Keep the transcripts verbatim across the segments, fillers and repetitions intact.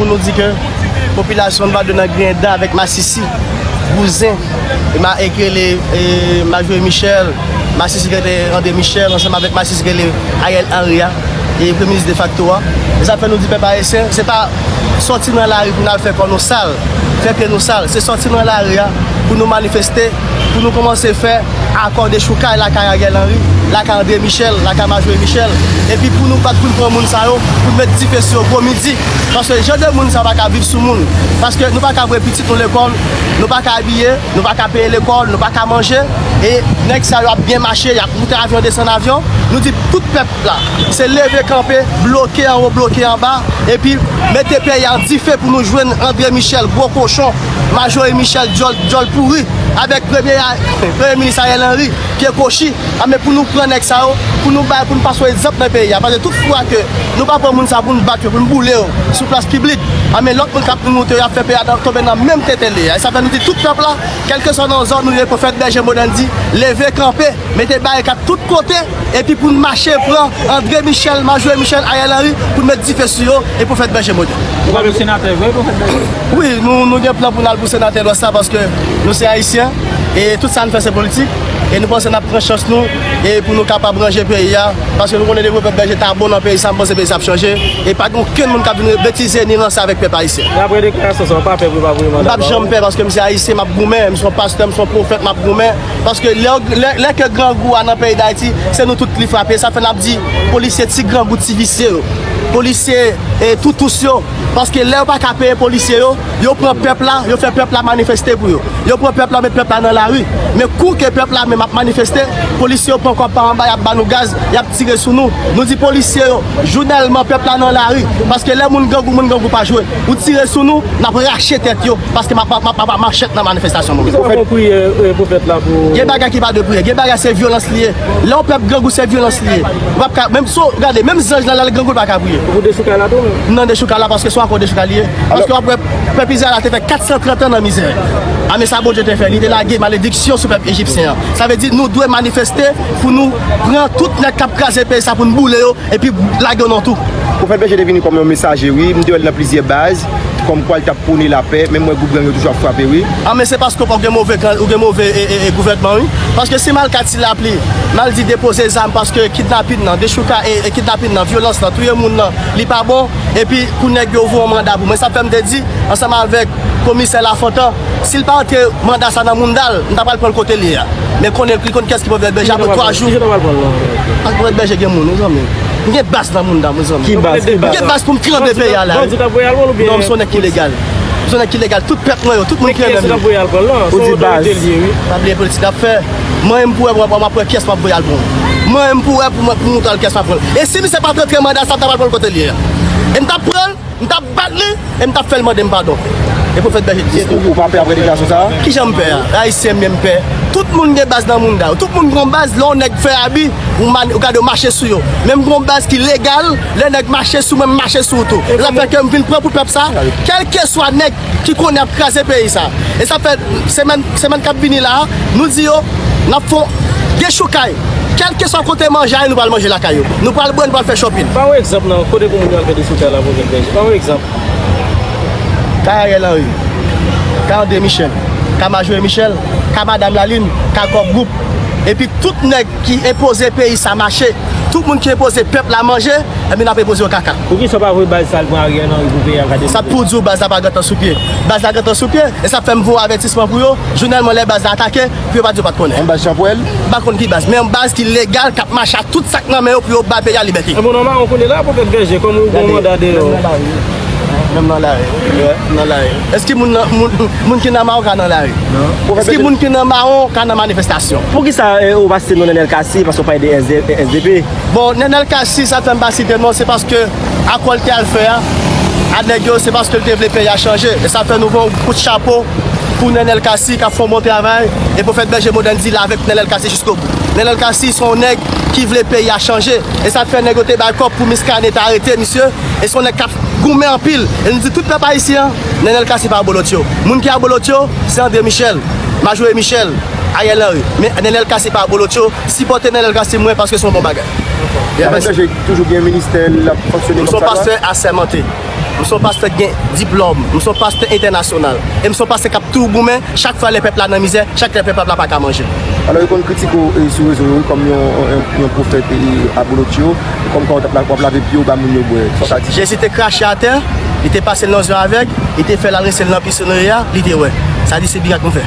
Nou di ke popilasyon Vadròm nan griyen dan avèk masisi, bouzen, e ma-, e ki rele, e, Majorie Michel, masisi ki rele André Michel, ansanm avèk masisi ki rele Ariel Henry a, e premye minis defakto a. E sa fè nou di pèp ayisyen, se pa sòti nan lari pou n al fè kò nou sal, fè pye nou sal. Se sòti nan lari a pou nou manifeste, pou nou kòmanse fè akò dechoukay lakay Ariel Henry, lakay André Michel, lakay Majorie Michel. Epi pou nou bat, pou n pran moun sa yo, pou n met dife sou yo gwo midi. Paske jan de moun sa yo pa ka viv sou moun. Paske nou pa ka voye pitit nou lekòl, nou pa ka abiye, nou pa ka peye lekòl, nou pa ka manje. E nèg sa yo ap byen mache, y ap moute avyon, desann avyon. Nou di tout pèp la, se leve kanpe, bloke anwo, bloke anba, epi mete peyi a an dife pou nou jwenn André Michel, gwo kochon, Majorie Michel, dyòl, dyòl pouri, avèk premye, premye minis Ariel Henry, pye kochi. A, men pou nou pran nèg sa yo, pou nou bay, pou nou pase yon egzanp nan peyi a. Paske tout fwa ke nou pa pran moun sa pou nou bat yo, pou nou boule yo sou plas piblik, a, men lòt moun k ap moute yo, y ap fè peyi a tonbe nan menm tenten li a. E sa fè nou di tout pèp la, kèlkeswa nan zòn ou ye, Pwofèt Bèje Modèn di, leve kanpe, mete barikad tout kote, epi pou n mache pran André Michel, Majorie Michel, Ariel Henry, pou n met dife sou yo, e Pwofèt Bèje Modèn. Ou pral pou senatè vre, Pwofèt Bèje? Wi, nou, nou gen plan pou n al pou senatè Lwès la, paske nou se Ayisyen, e tout sa n fè se politik, e nou panse n ap pran chans nou, e pou nou kapab ranje peyi a, paske nou konnen depi Pwofèt Bèje ta bon nan peyi sa, m panse peyi sa ap chanje, e pa gen okenn moun k ap vin betize ni ranse avèk pèp ayisyen. E apre deklarasyon sa, w pa pè pou w pa voye manda ba yo? M p ap janm pè, paske m se Ayisyen, m ap goumen, m se yon pastè, m se yon pwofèt, m ap goumen. Paske lè, lè, lè ke grangou a nan peyi Dayiti, se nou tout li frape. Sa fè n ap di, polisye ti grangou, ti visye yo. Polisye, e, toutous yo. Paske lè yo pa ka peye polisye yo, yo pran pèp la, yo fè pèp la manifeste pou yo. Yo pran pèp la, met pèp la nan lari. Men kou ke pèp la menm ap manifeste, polisye yo pran kòb pa anba, y ap ba nou gaz, y ap tire sou nou. Nou di polisye yo, jounèlman pèp la nan lari. Paske lè moun grangou, moun grangou pa jwe. Ou tire sou nou, n ap rache tèt yo. Paske m ap, m ap, m ap, m ap machèt nan manifestasyon nou. Poukisa w pa pran priyè, e, pwofèt la pou... Gen bagay ki pa dwe priyè. Gen bagay se vyolans li ye. Lè yon pèp grangou se vyolans li ye. Ou p ap ka, menm si w gade, menm zanj lan lè l grangou l pa ka priye. Ou pou dechoukay la tou menm? M nan dechoukay la paske se yon akò dechoukay li ye. Paske w ap wè pèp Izrayèl la te fè kat san trant an nan mizè. A, men sa Bondye te fè, li te lage malediksyon sou pèp ejipsyen an. Sa vle di nou dwe manifeste pou nou pran tout nèg k ap kraze peyi sa pou n boule yo epi lage yo nan tou. Pwofèt Bèje te vini kòm yon mesaje, wi. M te wè l nan plizyè baz, kòmkwa l t ap pwone lapè, men m wè gwoup gang yo toujou ap frape, wi. A, men se paske w gen move kan-, ou gen move, e, e, e, gouvènman, wi. Paske si m al Kati Lapli, m al di depoze zam paske kidnapin nan, dechoukay, e, e, kidnapin nan, vyolans lan, touye moun nan, li pa bon, epi pou nèg yo voye yon manda pou mwen. Sa fè m te di, ansanm avèk komisè Lafontan, si l pa antre manda sa nan mounda l, m ta pral pran l kote l ye a. Men konnen, li konn kiyès ki Pwofèt Bèje apre twa jou. Kijan w ta pral pran l la? Paske Pwofèt Bèje gen moun, wi, zanmi. M gen baz nan mounda, wi, zanmi. Ki baz? M gen baz pou m tranble peyi a la, wi. Bandi t ap voye al pran l oubyen... Non, m se yon nèg ki legal. M se yon nèg ki legal. Tout pèp mwen yo, tout moun ki renmen m yo. Men kiyès ki t ap voye al pran l la? Se yon otorite l ye, wi. Pa bliye politik l ap fè. Mwen menm pou wè, pou w ap wè kiyès m ap voye al pran. Mwen menm pou wè, pou mwen, pou moutre l kiyès m ap pran l. E si misye pa t rantre manda sa, m ta pral pran l kote l ye a. E m t ap pran l, m t ap bat li, e m t ap fè l mande m padon. E Pwofèt Bèje di. Ou, ou pa pè apre deklarasyon sa a? Kijan m pè a? Ayisyen m ye, m pè. Tout moun gen baz nan mounda yo. Tout moun gen baz, lè yon nèg fè abi, ou man-, ou gade, ou mache sou yo. Men m gen yon baz ki legal, lè nèg mache sou mwen, m mache sou ou tou. E sa fè ke m vin pran pou pèp sa, kèlkeswa nèg ki konnen ap kraze peyi sa. E sa fè semèn, semèn k ap vini la, nou di yo, n ap fè yon dechoukay. Kèlkeswa kote manje a ye, nou pral manje lakay yo. Nou pral bwè, nou pral fè shopping. Ba yon egzanp nan kote pou moun yo al fè dechoukay la, Pwofèt Bèje. Ba yon egzanp. Ka Ariel Henry, ka André Michel, ka Majorie Michel, ka Madanm Lalin, ka Kòb Gwoup. Epi tout nèg ki enpoze peyi sa mache, tout moun ki enpoze pèp la manje, ebyen n ap enpoze yo kaka. Poukisa w pa voye baz sa al pran Ariel Henry pou peyi a ka devlope? Sa pou di w baz la pa gentan sou pye. Baz la gentan sou pye, e sa fè m voye avètisman pou yo, jounèlman lè baz la atake, pou yo pa di yo pa t konnen. Yon baz Jean Paul? M pa konn ki baz, men yon baz ki legal, k ap mache ak tout sa k nan men yo pou yo bay peyi a libète. Ebyen w nan mawon kounye la, Pwofèt Bèje, kòm ou gen yon manda deyò. Menm nan lari, wi, nan lari. Èske moun nan, moun, moun ki nan mawon ka nan lari? Non. Èske moun ki nan mawon ka nan manifestasyon? Poukisa, eh, ou pa site non Nenel Cassy, paske w pale de S D, S D P? Bon, Nenel Cassy, sa fè m pa site non, se paske akò l te al fè a, a nèg yo, se paske l te vle peyi a chanje. E sa fè nou voye yon kout chapo pou Nenel Cassy k ap fè yon bon travay. E Pwofèt Bèje Modèn di l avèk Nenel Cassy jiskobou. Nenel Cassy se yon nèg ki vle peyi a chanje. E sa fè nèg yo te bay kòb pou Muscadin te arete misye. E se yon nèg k ap goumen anpil. E nou di tout pèp ayisyen an, Nenel Cassy pa abolotyo. Moun ki abolotyo, se André Michel, Majorie Michel, Ariel Henry. Men Nenel Cassy pa abolotyo. Sipòte Nenel Cassy mwen paske se yon bon bagay. Sa vle di toujou gen ministè, l ap fonksyone kòm sa dwa? M se yon pastè asèmante. M se yon pastè ki gen diplòm, m se yon pastè entènasyonal, e m se yon pastè k ap toujou goumen chak fwa lè pèp la nan mizè, chak lè pèp la pa ka manje. Alò, yo konn kritike w e, sou rezo yo wi, kòm yon, yon, yon pwofèt e, abolotcho, kòm kwa w t ap la- w ap lave pye w ba moun yo bwè. Sa w ka di? Jezi te krache atè, li te pase l nan zye avèg, li te fè l al rinse l nan pisin noye a, li te wè. Sa di se mirak nou fè.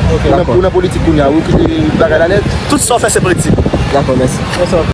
Ou nan, ou nan politik kounye a, ou kite bagay la nèt? Tout sa w fè se politik. Dakò, mèsi.